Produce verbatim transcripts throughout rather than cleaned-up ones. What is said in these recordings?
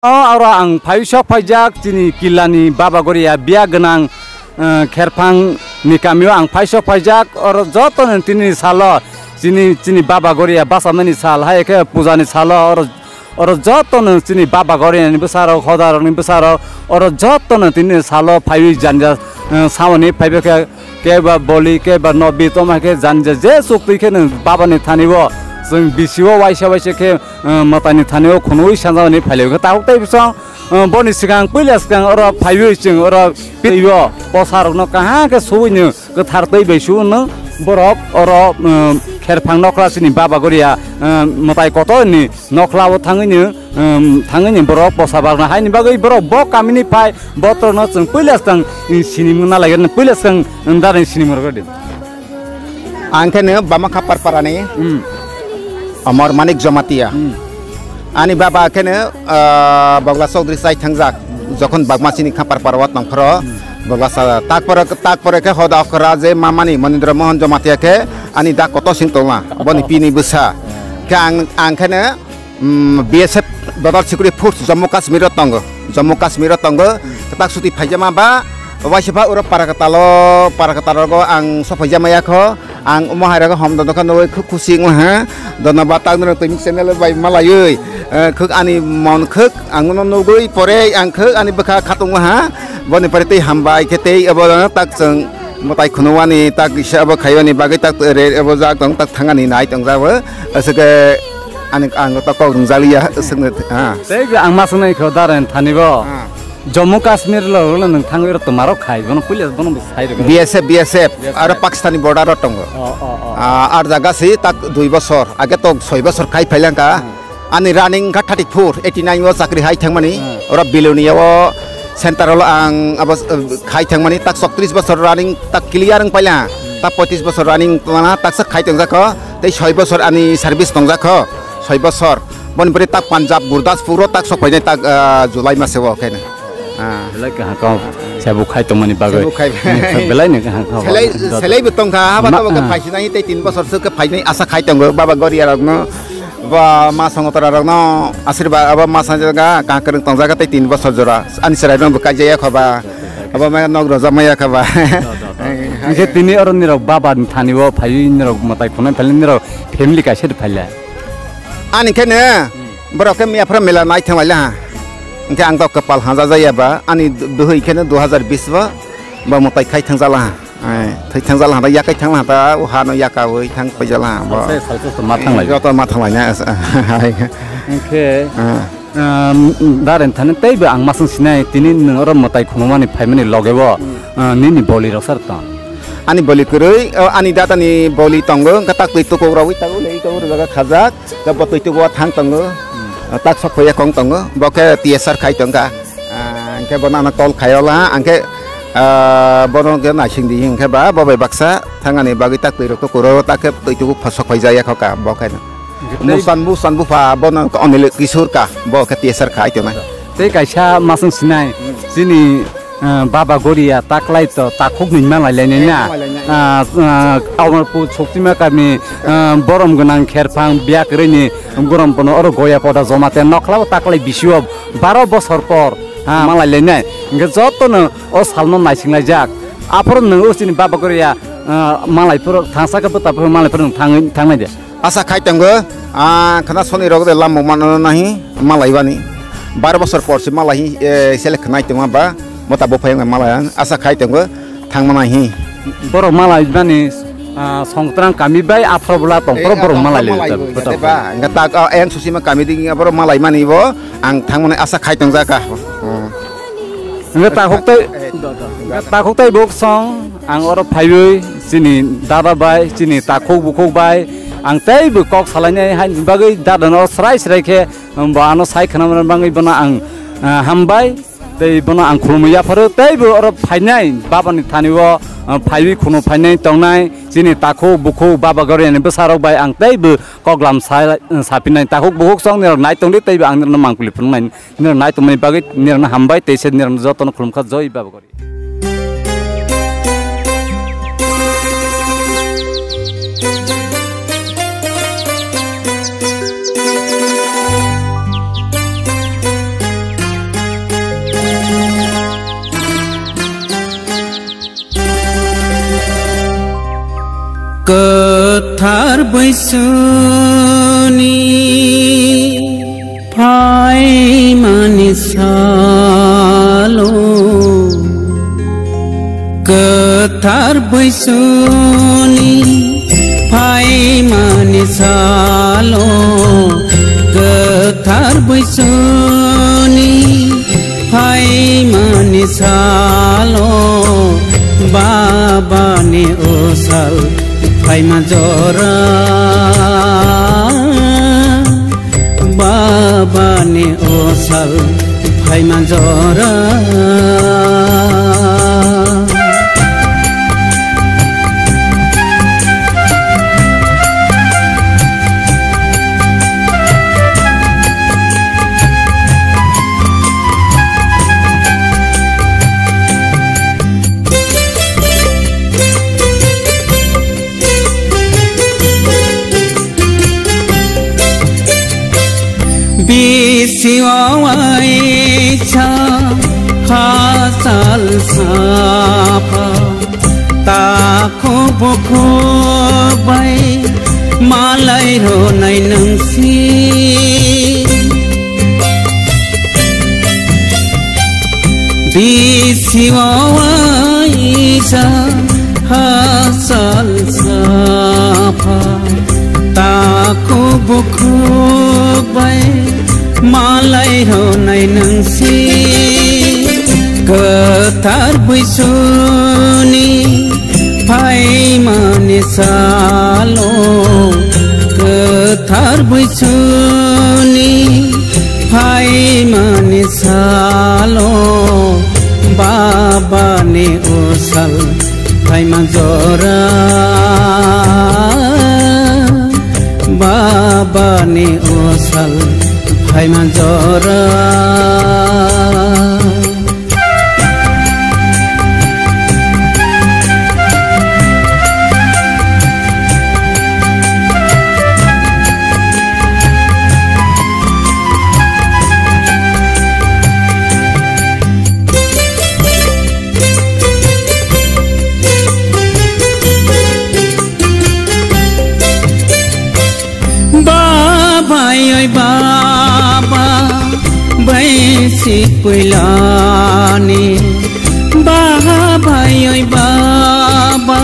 O, oro ang phai sok phaijak, chini Killani Baba Goria biya gwnang, eh, Kherphang ni kamio ang phai sok phaijak, oro jotono tini salo, chini, chini Baba Goria bachamani sal, hai khe pujani salo, oro, oro jotono chini Baba Goria ni bwsarok, hodarok ni bwsarok, oro jotono tini salo phaiwi janja, eh, samani phaibai khe, keba boli, keba nobi, toma khe janja je chuk twi khe nwng Baba ni thani o, chwng bisi o waisa waisa khe, eh, mwtai ni thani o khunui sanja ni phailai khe tabuk tei bwsong. Eh, boni swkang, puila swkang oro phaiwi chwng oro piliyo, posa rokno kaham khe suwino kwthar twi bai suwino borok oro, eh, Kherphang nokra chini Baba Goria, eh, mwtai kotor ni nokla o thangwino, eh, thangwino borok posa bagna haini bagwi borok bo kamini phai botrokno chwng puila swkang, eh, sinimung na lai puila swkang, eh, darni sinimung rwdi. Ang khe no Bama Khapar parani Hmm. Amar Manik Jamatia. Hmm. Ani baba khe no, ah, Bogla Chaudhary chai thangjak. Jokhon Bagma chini Khapar para o tongphoro, Hmm. Bogla sa-, tak pore, tak pore khe hoda okra je mamani Monindra Mohan Jamatia khe ani da koto sing tongma. Boni pini bwsa. Khe ang, ang khe no, mm, B S F Border Security Force Jammu Kashmir o tongo. Jammu Kashmir o tongo. Tak suti phaijama ba, waisa ba oro para kwtalo, para kwtalo go ang sophaijama ya kho. Ang omo hai rok hom dono kha nugwi khuk khusi wngha. Dono ba tak nang twi channel bai malaiwi, eh, khuk ani mon khuk ang no nugwi pore ang khuk ani bwkha khatung wngha. Boni pore tei hambai khe tei abo tak chwng mwtai khunui ani tak kisa abo khaiyani bagwi tak re abo jak tong tak thangani nai tong jabo. Aswk ani ang to kok rwngjaliya aswk no ha. Tei ang ma swngnai kho Daren thani bo. Ha. Jammu Kashmir lo, lo nang thangwi rok tongmarok khai, bono puila bono bo sai rok. B S F, B S F, B S F. Aro Pakistani border o tongo. Oh, oh, oh. Ah, ar jaga si tak dui bosor, age to soi bosor khai phailangka. Hmm. Ani running kha thirty-four, eighty-nine o chakri hai thangmani. Hmm. Oro Bilonia o center o ang abo, eh, khai thangmani, tak soktrish bosor running tak clear wng paila. Hmm. Tak poitrish bosor running mana tak sa khai tongjakho. Tei soi bosor ani service tongjakho. Soi bosor. Boni pore tak Punjab, Gurdaspur o tak sok painai tak, ah, July mase o khe. Ah. Belai kaham kau. Sebo khai tongmani bagwi. Sebo khai. Belai ni kaham kau. Selai, selai bo tongkha, haba Ma-, tabo khe ah. Phaisinai tei tin bosor suk khe phainai asa khai tongo, Baba Goria rokno. Ba ma songotora rokno asirba, abo ma sanjaga, kaham kwrwng tongjaga tei tin bosor jora. Ani chwrai rokno bo kaijaya khoba. Abo ma nok rojak maya khoba. Hingke tini oro nirok Baba ni thani o phaiwi nirok mwtai khunai phaiwi nirok family kaisa de phaila. Ani khe ne, hmm, borok khe miya phara mela nai thang laila ha. Hingke ang to kwpal hanja jaya ba, ani bwhwi khe ne dui hajar bish ba, ba mwtai khai thang jala ha. Ai, thai thang jala ha, yakai thang la ha, o ha no yakawi thang pai jala ha, ba. Salsa, salsa to ma thang lai. Joto ma thang lai na. Hingke, ah. Ehm, Daren thani teibo ang masung sinai, tini nwng oro mwtai khunumani phaimani loge bo, hmm, ah, nini boli rok sar tong? Ani boli kwrwi, oh, ani dada ni boli tongo, wngkha tak twi tukuk rogwi tago, lei tago, rwjaga khajak, ta bo twi tugo thang tongo, hmm, ah, tak sok khoya kong tongo, bo khe T S R khai tongkha. Ah, hingke bono ano call khai ola, hingke, ah, bono khe naising di, hingke ba, bo bai baksa thangani bagwi tak twi rok tukuro, tak khe twi tugo phasok phai jaya kho ka, bo khe. Tei musan, musan bupha bono Anil Kishore ka, bo khe T S R khai tongna. Tei kaisa masung sinai, hmm, chini, eh, Baba Goria taklai to takhuk ni malai lainai na. Eh, malai lainai. Ah, ah, Amarpur Sokchima kami, eh, borom gwnang kherphang biyak rwini borom bono oro goya poda joma te nokhlao taklai bisio baro bosor por, ah, malai lainai. Hingke jotono o salno naising laijak. Aphuru nwng o chini Baba Goria, ah, malai phuru thangsa khe bwta phuru malai phuru nwng thangwi, thangnai de. Asa khai tongo, ah, khana soni rok de lambo mano nahi malai bani. Baro bosor por se malai hi, eh, selek khnai tongma ba, mota bo phai malai asa khai tongo, thangma nahi. Borok malai bani, ah, Songtrang kami bai aphro bwla tong, eh, borok malai le, malai bo, ba, hingke tak, ah, ayang susima kami ding, borok malai mani bo, ang thangmani asa khai tongjak ka. Hmm. Hingke takhuk tai, eh, hingke takhuk tai bok song, ang oro phaiwi, chini dada bai, chini takhuk bukhuk bai, ang teibo kok salainai haini bagwi dada no srai srai khe, um, bo ano sai khna mani bagwi bono ang, ah, hambai, tei bono ang khulumwi yapharo, teibo oro phainai, Baba ni thani o, ah, phaiwi khunu phainai tongnai, chini takhuk bukhuk Baba Goria ni bwsa rok bai ang teibo koklam sa, sapinai, takhuk bukhuk song nirok nai tongdi, teibo ang nirokno mangpili phunuknai. Nirok nai tongmani bagwi nirokno hambai, teisa nirokno jotono khulumkha, joi Baba Gori. Buisuni phaimani salo, kwthar buisuni phaimani salo, kwthar buisuni phaimani salo, Babani osal phaima jora, Babani osal phaima jora. Bisi waisa hachal sapha, takhuk bukhuk bai malai rwnai nwngsi. Bisi waisa hachal sapha, takhuk bukhuk bai malai rwnai nwngsi. Kwthar buisuni phaimani salo, kwthar buisuni phaimani salo, Babani osal phaima jora, Babani osal phaima jora. Babai oi baba, baisi puilani. Babai oi baba,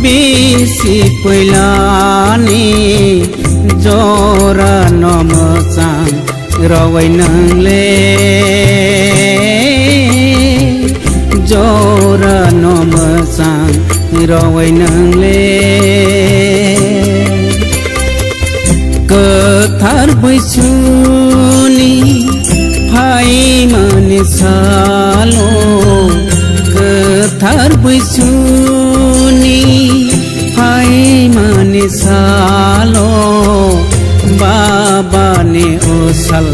bisi puilani. Jora no mwchang rowai nwngle, jora no mwchang rowai nwngle. Kwthar buisuni phaimani salo, kwthar buisuni phaimani salo, Babani osal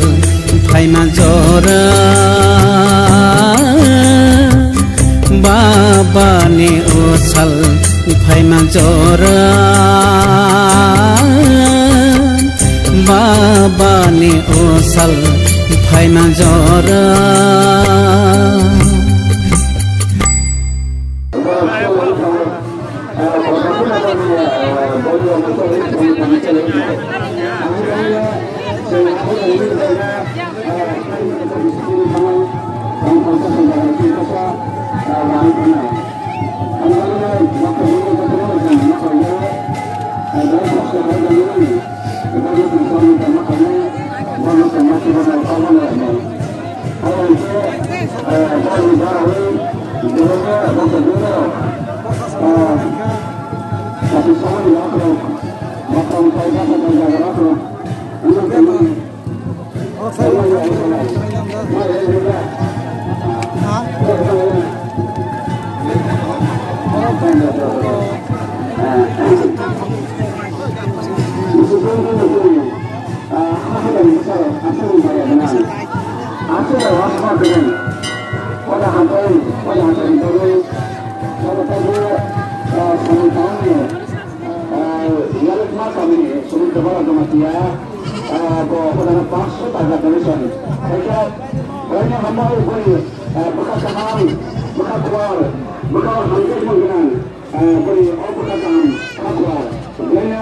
phaima jora, Babani osal phaima jora, Babani osal phaima jora. Yarikma kamini sumui kwbala joma tiya, ah, bo hodana paanch sho taka donation. Khaikhe, khaina hambai boni, ah, bwkha kaham, bwkha kuar, bwkha hamjakma gwnang, ah, boni o bwkha kaham, bwkha kuar. Khaina,